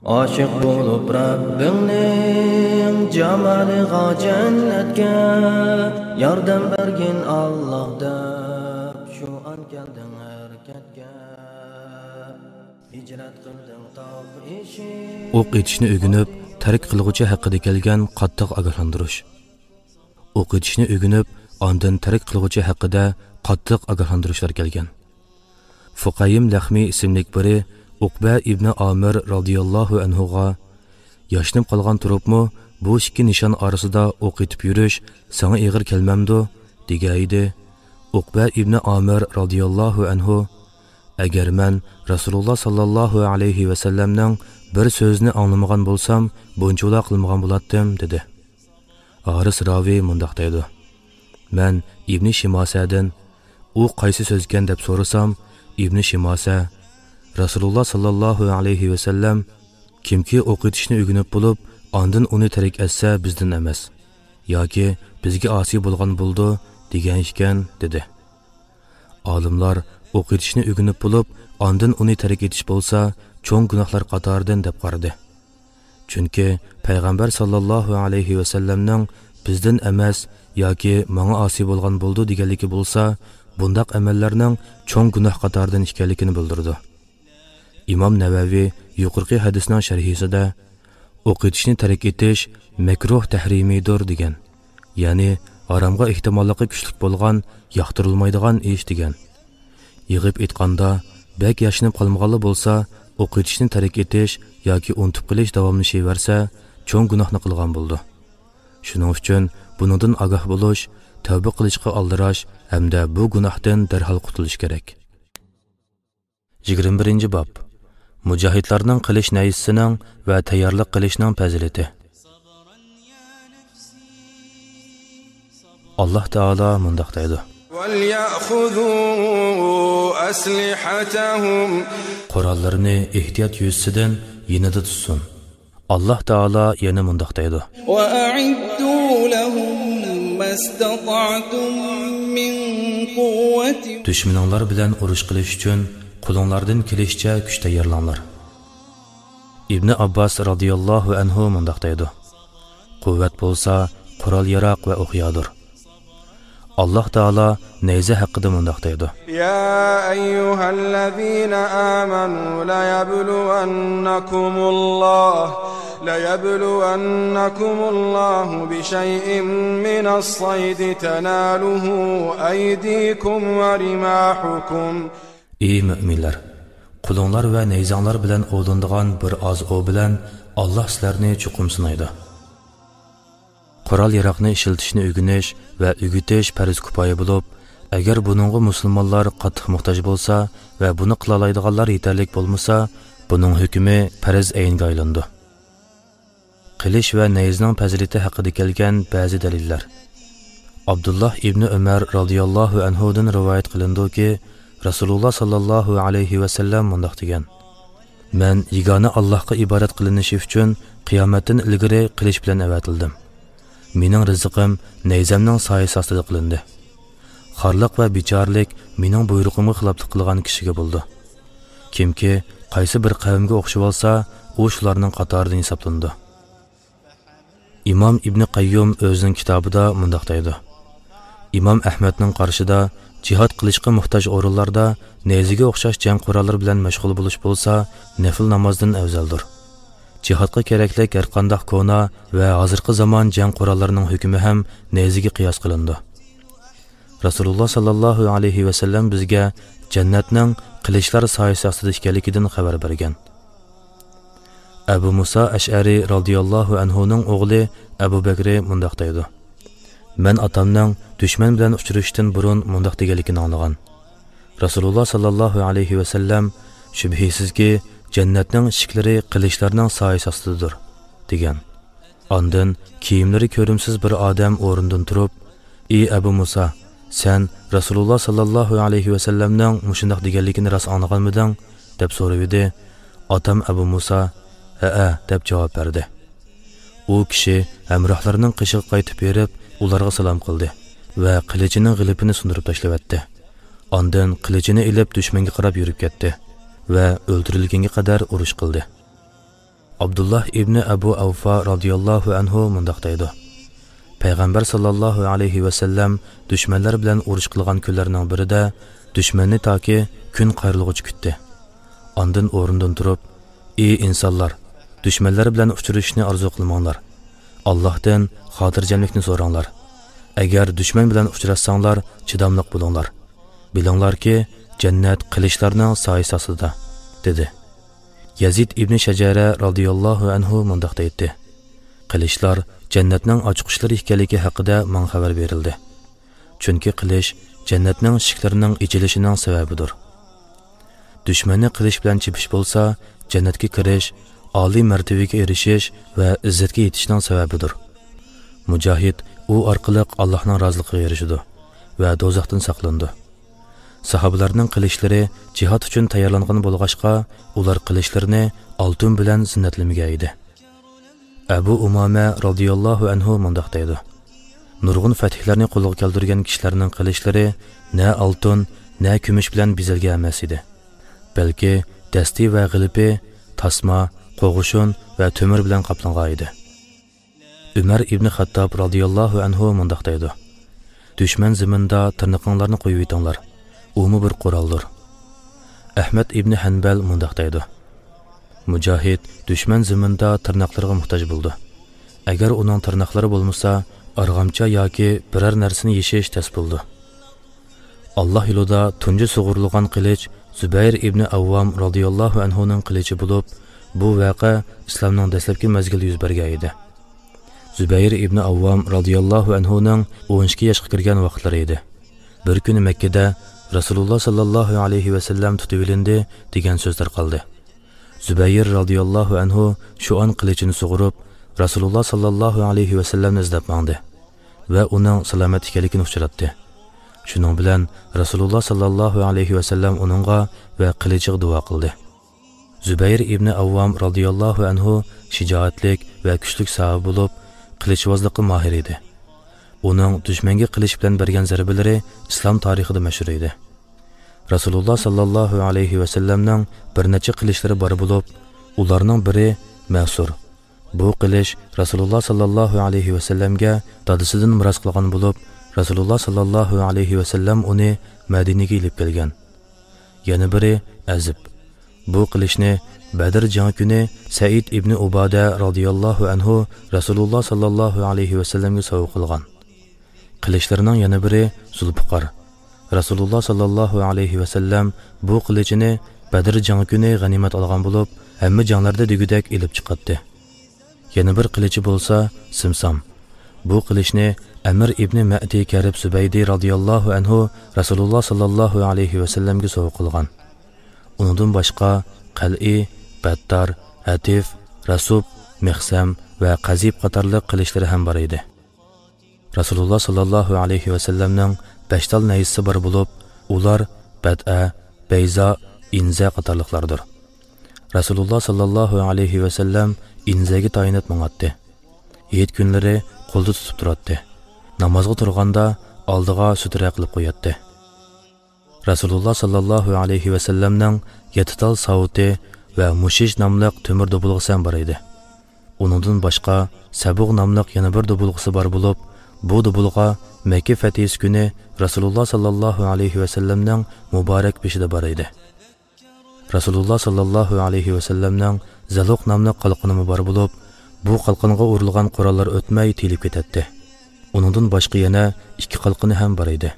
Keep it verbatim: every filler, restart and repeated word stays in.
ئاشىق بولۇپ رەببىڭنىڭ جامالىغا، جەننەتكە ياردەم بەرگىن ئاللاھ دەپ، شۇ ئان كەلدىڭ ھەرىكەتكە. ھىجرەت قىلدىڭ تاغ ئېشىپ. ئوق ئېتىشنى ئۆگىنىپ، تەرك قىلغۇچى ھەققىدە كەلگەن قاتتىق ئاگاھلاندۇرۇش. ئوق ئېتىشنى ئۆگىنىپ، ئاندىن تەرك قىلغۇچى ھەققىدە قاتتىق ئاگاھلاندۇرۇشلار كەلگەن. فۇقەيىم لەخمى ئىسىملىك بىرى ئۇقبە ئىبنى ئامىر رازىياللاھۇ ئەنھۇغا، ياشىنىپ قالغان تۇرۇپمۇ بۇ ئىككى نىشان ئارىسىدا ئوق ئېتىپ يۈرۈش ساڭا ئېغىر كەلمەمدۇ؟ دېگەنىدى. ئۇقبە ئىبنى ئامىر رازىياللاھۇ ئەنھۇ، ئەگەر مەن رەسۇلۇللا ساللاللاھۇ ئەلەيھى ۋەسەللەمنىڭ بىر سۆزىنى ئاڭلىمىغان بولسام، بۇنچىۋالا قىلمىغان بولاتتىم، دېدى. ھارىس راۋى مۇنداق دەيدۇ، مەن ئىبنى شىماسەدىن، ئۇ قايسى سۆزكەن دەپ سورىسام، ئىبنى شىماسە، رەسۇلۇللا ساللاللاھۇ ئەلەيھى ۋەسەللەم، كىمكى ئوق ئېتىشنى ئۆگىنىپ بولۇپ، ئاندىن ئۇنى تەرك ئەتسە، بىزدىن ئەمەس ياكى بىزگە ئاسىي بولغان بولىدۇ، دېگەن ئىكەن، دېدى. ئالىملار ئوق ئېتىشنى ئۆگىنىپ بولۇپ، ئاندىن ئۇنى تەرك ئېتىش بولسا، چوڭ گۇناھلار قاتارىدىن دەپ قارىدى. چۈنكى پەيغەمبەر ساللاللاھۇ ئەلەيھى ۋەسەللەمنىڭ بىزدىن ئەمەس ياكى ماڭا ئاسىي بولغان بولىدۇ دېگەنلىكى بولسا، بۇنداق ئەمەللەرنىڭ چوڭ گۇناھ قاتارىدىن ئىكەنلىكىنى بىلدۈرىدۇ. ئىمام نەۋەۋى يۇقىرىقى ھەدىسنىڭ شەرھىسىدە، ئوق ئېتىشنى تەرك ئېتىش مەكرۇھ تەھرىمىيدۇر دېگەن. يەنى ھارامغا ئېھتىماللىقى كۈچلۈك بولغان، ياقتۇرۇلمايدىغان ئىش دېگەن. يىغىپ ئېيتقاندا، بەك ياشىنىپ قالمىغانلا بولسا، ئوق ئېتىشنى تەرك ئېتىش ياكى ئۇنتۇپ قېلىش داۋاملىشىۋەرسە، چوڭ گۇناھنى قىلغان بولىدۇ. شۇنىڭ ئۈچۈن بۇنىڭدىن ئاگاھ بولۇش، تەۋبە قىلىشقا ئالدىراش ھەمدە بۇ گۇناھتىن دەرھال قۇتۇلۇش كېرەك. يىگىرمە بىرىنچى باب. مۇجاھىدلارنىڭ قىلىچ نەيزىسىنىڭ ۋە تەييارلىق قىلىچنىڭ پەزىلىتى. ئاللاھ تائالا مۇنداق دەيدۇ، وليأخذوا أسلحتهم. قوراللىرىنى ئېھتىيات يۈزىسىدىن يېنىدا تۇتسۇن. ئاللاھ تائالا يەنە مۇنداق دەيدۇ، وأعدوا لهم ما استطعتم من قوة. دۈشمىنىڭلار بىلەن ئۇرۇش قىلىش ئۈچۈن قولۇڭلاردىن كېلىشىچە كۈچ تەييارلاڭلار. ئىبنى ئابباس رازىياللاھۇ ئەنھۇ مۇنداق دەيدۇ، قۇۋۋەت بولسا قورال-ياراغ ۋە ئوقيادۇر. ئاللاھ تائالا نەيزە ھەققىدە مۇنداق دەيدۇ، يا أيها الذين آمنوا ليبلونكم الله، ليبلونكم الله بشيء من الصيد تناله أيديكم ورماحكم. ئى مۆمىنلەر! قولۇڭلار ۋە نەيزەڭلار بىلەن ئوۋلىنىدىغان بىر ئاز ئوۋ بىلەن ئاللاھ سىلەرنى چوقۇم سىنايدۇ. قورال-ياراغنى ئىشلىتىشنى ئۆگىنىش ۋە ئۆگىتىش پەرز كۇپايە بولۇپ، ئەگەر بۇنىڭغا مۇسۇلمانلار قاتتىق موھتاج بولسا ۋە بۇنى قىلالايدىغانلار يېتەرلىك بولمىسا، بۇنىڭ ھۆكمى پەرز ئەينگە ئايلىنىدۇ. قىلىچ ۋە نەيزىنىڭ پەزىلىتى ھەققىدە كەلگەن بەزى دەلىللەر. ئابدۇللاھ ئىبنى ئۆمەر رازىياللاھۇ ئەنھۇدىن رىۋايەت قىلىنىدۇكى، رەسۇلۇللاھ ساللاللاھۇ ئەلەيھى ۋەسەللەم مۇنداق دېگەن، مەن يېگانە ئاللاھقا ئىبادەت قىلىنىشى ئۈچۈن قىيامەتتىن ئىلگىرى قىلىچ بىلەن ئەۋەتىلدىم. مېنىڭ رىزقىم نەيزەمنىڭ سايىسى ئاستىدا قىلىندى. خارلىق ۋە بىچارىلىك مېنىڭ بۇيرۇقۇمغا خىلاپلىق قىلغان كىشىگە بولىدۇ. كىمكى قايسى بىر قەۋمگە ئوخشىۋالسا، ئۇ شۇلارنىڭ قاتارىدىن ھېسابلىنىدۇ. ئىمام ئىبنى قەييۇم ئۆزىنىڭ كىتابىدا مۇنداق دەيدۇ، ئىمام ئەھمەدنىڭ قارىشىدا، جىھاد قىلىشقا موھتاج ئورۇنلاردا نەيزىگە ئوخشاش جەڭ قوراللىرى بىلەن مەشغۇل بولۇش بولسا، نەپىل نامازدىن ئەۋزەلدۇر. جىھادقا كېرەكلىك ھەرقانداق كونا ۋە ھازىرقى زامان جەڭ قوراللىرىنىڭ ھۆكمى ھەم نەيزىگە قىياس قىلىنىدۇ. رەسۇلۇللاھ ساللاللاھۇ ئەلەيھى ۋەسەللەم بىزگە جەننەتنىڭ قىلىچلار سايىسى ئاستىدا ئىكەنلىكىدىن خەۋەر بەرگەن. ئەبۇ مۇسا ئەشئەرى رازىياللاھۇ ئەنھۇنىڭ ئوغلى ئەبۇ بەكرى مۇنداق دەيدۇ، مەن ئاتامنىڭ دۈشمەن بىلەن ئۇچرىشىشتىن بۇرۇن مۇنداق دېگەنلىكىنى ئاڭلىغان، رەسۇلۇللاھ ساللاللاھۇ ئەلەيھى ۋەسەللەم، شۈبھىسىزكى، جەننەتنىڭ ئىشىكلىرى قىلىچلارنىڭ سايىسى ئاستىدىدۇر، دېگەن. ئاندىن كىيىملىرى كۆرۈمسىز بىر ئادەم ئورنىدىن تۇرۇپ، ئى ئەبۇ مۇسا، سەن رەسۇلۇللاھ ساللاللاھۇ ئەلەيھى ۋەسەللەمنىڭ مۇشۇنداق دېگەنلىكىنى راست ئاڭلىغانمىدىڭ؟ دەپ سورىۋىدى. ئاتام ئەبۇ مۇسا، ھەئە، دەپ جاۋاب بەردى. ئۇ كىشى ھەمراھلىرىنىڭ قېشىغا قايتىپ بېرىپ، ئۇلارغا سالام قىلدى ۋە قىلىچىنىڭ غىلىپىنى سۇندۇرۇپ تاشلىۋەتتى. ئاندىن قىلىچىنى ئېلىپ، دۈشمەنگە قاراپ يۈرۈپ كەتتى ۋە ئۆلتۈرۈلگەنگە قەدەر ئۇرۇش قىلدى. ئابدۇللاھ ئىبنى ئەبۇ ئەۋفا رازىياللاھۇ ئەنھۇ مۇنداق دەيدۇ: پەيغەمبەر ساللاللاھۇ ئەلەيھى ۋەسەللەم دۈشمەنلەر بىلەن ئۇرۇش قىلغان كۈنلەرنىڭ بىرىدە دۈشمەننى تاكى كۈن قايرىلغۇچە كۈتتى. ئاندىن ئورنىدىن تۇرۇپ، ئى ئىنسانلار، دۈشمەنلەر بىلەن ئۇچرىشىشنى ئارزۇ قىلماڭلار. ئاللاھتىن خاتىرجەملىكنى سوراڭلار. ئەگەر دۈشمەن بىلەن ئۇچراشساڭلار، چىداملىق بولۇڭلار. بىلىڭلاركى، جەننەت قىلىچلارنىڭ سايىسى ئاستىدا، دېدى. يەزىد ئىبنى شەجەرە رازىياللاھۇ ئەنھۇ مۇنداق دەيتتى: قىلىچلار جەننەتنىڭ ئاچقۇچلىرى ئىكەنلىكى ھەققىدە ماڭا خەۋەر بېرىلدى. چۈنكى قىلىچ جەننەتنىڭ ئىشىكلىرىنىڭ ئېچىلىشىنىڭ سەۋەبىدۇر. دۈشمەننى قىلىچ بىلەن چېپىش بولسا، جەننەتكە كىرىش، ئالىي مەرتىۋىگە ئېرىشىش ۋە ئىززەتكە يېتىشنىڭ سەۋەبىدۇر. مۇجاھىد ئۇ ئارقىلىق ئاللاھنىڭ رازىلىقىغا ئېرىشىدۇ ۋە دوزاختىن ساقلىنىدۇ. ساھابىلەرنىڭ قىلىچلىرى جىھاد ئۈچۈن تەييارلانغان بولغاچقا، ئۇلار قىلىچلىرىنى ئالتۇن بىلەن زىننەتلىمىگەن ئىدى. ئەبۇ ئۇمامە رازىياللاھۇ ئەنھۇ مۇنداق دەيدۇ: نۇرغۇن فەتھلەرنى قولغا كەلتۈرگەن كىشىلەرنىڭ قىلىچلىرى نە ئالتۇن، نە كۈمۈش بىلەن بېزەلگەن ئەمەس ئىدى، بەلكى دەستى ۋە غىلىپى تاسما، قوغۇشۇن ۋە تۆمۈر بىلەن قاپلانغان ئىدى. ئۆمەر ئىبنى خەتتاب رازىياللاھۇ ئەنھۇ مۇنداق دەيدۇ: دۈشمەن زېمىنىدا تىرنىقىڭلارنى قويۇۋېتىڭلار، ئۇمۇ بىر قورالدۇر. ئەھمەد ئىبنى ھەنبەل مۇنداق دەيدۇ: مۇجاھىد دۈشمەن زېمىنىدا تىرناقلىرىغا موھتاج بولىدۇ. ئەگەر ئۇنىڭ تىرناقلىرى بولمىسا، ئارغامچا ياكى بىرەر نەرسىنى يېشىش تەس بولىدۇ. ئاللاھ يولىدا تۇنجى سۇغۇرۇلغان قىلىچ زۇبەير ئىبنى ئەۋۋام رازىياللاھۇ ئەنھۇنىڭ قىلىچى بولۇپ، بۇ ۋەقە ئىسلامنىڭ دەسلەپكى مەزگىلىدە يۈز بەرگەن ئىدى. زۇبەير ئىبنى ئەۋۋام رازىياللاھۇ ئەنھۇنىڭ ئون ئىككى ياشقا كىرگەن ۋاقىتلىرى ئىدى. بىر كۈنى مەككىدە رەسۇلۇللاھ ساللاللاھۇ ئەلەيھى ۋەسەللەم تۇتۇۋېلىندى دېگەن سۆز تارقالدى. زۇبەير رازىياللاھۇ ئەنھۇ شۇ ئان قىلىچىنى سۇغۇرۇپ، رەسۇلۇللاھ ساللاللاھۇ ئەلەيھى ۋەسەللەمنى ئىزدەپ ماڭدى ۋە ئۇنىڭ سالامەت ئىكەنلىكىنى ئۇچراتتى. شۇنىڭ بىلەن رەسۇلۇللاھ ساللاللاھۇ ئەلەيھى ۋەسەللەم ئۇنىڭغا ۋە قىلىچىغا دۇئا قىلدى. زۇبەير ئىبنى ئەۋۋام رازىياللاھۇ ئەنھۇ شىجائەتلىك ۋە كۈچلۈك ساھابە بولۇپ، قىلىچۋازلىققا ماھىر ئىدى. ئۇنىڭ دۈشمەنگە قىلىچ بىلەن بەرگەن زەربىلىرى ئىسلام تارىخىدا مەشھۇر ئىدى. رەسۇلۇللاھ ساللاللاھۇ ئەلەيھى ۋەسەللەمنىڭ بىر نەچچە قىلىچلىرى بار بولۇپ، ئۇلارنىڭ بىرى مەسۇر. بۇ قىلىچ رەسۇلۇللاھ ساللاللاھۇ ئەلەيھى ۋەسەللەمگە دادىسىدىن مىراس قالغان بولۇپ، رەسۇلۇللاھ ساللاللاھۇ ئەلەيھى ۋەسەللەم ئۇنى مەدىنىگە ئېلىپ كەلگەن. يەنە بىرى ئەزىب. بۇ قىلىچنى بەدر جەڭ كۈنى سەئىد ئىبنى ئۇبادە رازىياللاھۇ ئەنھۇ رەسۇلۇللاھ ساللاللاھۇ ئەلەيھى ۋەسەللەمگە سوۋغا قىلغان. قىلىچلىرىنىڭ يەنە بىرى زۇلپىقار. رەسۇلۇللاھ ساللاللاھۇ ئەلەيھى ۋەسەللەم بۇ قىلىچىنى بەدر جەڭ كۈنى غەنىيمەت ئالغان بولۇپ، ھەممە جەڭلەردە دېگۈدەك ئېلىپ چىقاتتى. يەنە بىر قىلىچى بولسا سىمسام. بۇ قىلىچنى ئەمىر ئىبنى مەئدى كەرب زۇبەيدى رازىياللاھۇ ئەنھۇ رەسۇلۇللاھ ساللاللاھۇ ئەلەيھى ۋەسەللەمگە سوۋغا قىلغان. ئۇنىڭدىن باشقا قەلئى، بەتتار، ھەتىف، رەسۇب، مىخسەم ۋە قەزىب قاتارلىق قىلىچلىرى ھەم بار ئىدى. رەسۇلۇللاھ ساللاللاھۇ ئەلەيھى ۋەسەللەمنىڭ بەش تال نەيزىسى بار بولۇپ، ئۇلار بەدئە، بەيزا، ئىنزە قاتارلىقلاردۇر. رەسۇلۇللاھ ساللاللاھۇ ئەلەيھى ۋەسەللەم ئىنزەگە تايىنىپ ماڭاتتى. ھېيت كۈنلىرى قولدا تۇتۇپ تۇراتتى. نامازغا تۇرغاندا ئالدىغا سۈترە قىلىپ قوياتتى. رەسۇلۇللاھ ساللاللاھۇ ئەلەيھى ۋەسەللەمنىڭ يەتتە تال ساۋۇتى ۋە مۇشىش ناملىق تۆمۈر دوبۇلغىسى ھەم بار ئىدى. ئۇنىڭدىن باشقا سەبۇغ ناملىق يەنە بىر دوبۇلغىسى بار بولۇپ، بۇ دوبۇلغا مەككە فەتھىسى كۈنى رەسۇلۇللاھ ساللاللاھۇ ئەلەيھى ۋەسەللەمنىڭ مۇبارەك بېشىدا بار ئىدى. رەسۇلۇللاھ ساللاللاھۇ ئەلەيھى ۋەسەللەمنىڭ زەلۇق ناملىق قالقىنىمۇ بار بولۇپ، بۇ قالقىنغا ئۇرۇلغان قوراللار ئۆتمەي تېيىلىپ كېتەتتى. ئۇنىڭدىن باشقا يەنە ئىككى قالقىنى ھەم بار ئىدى.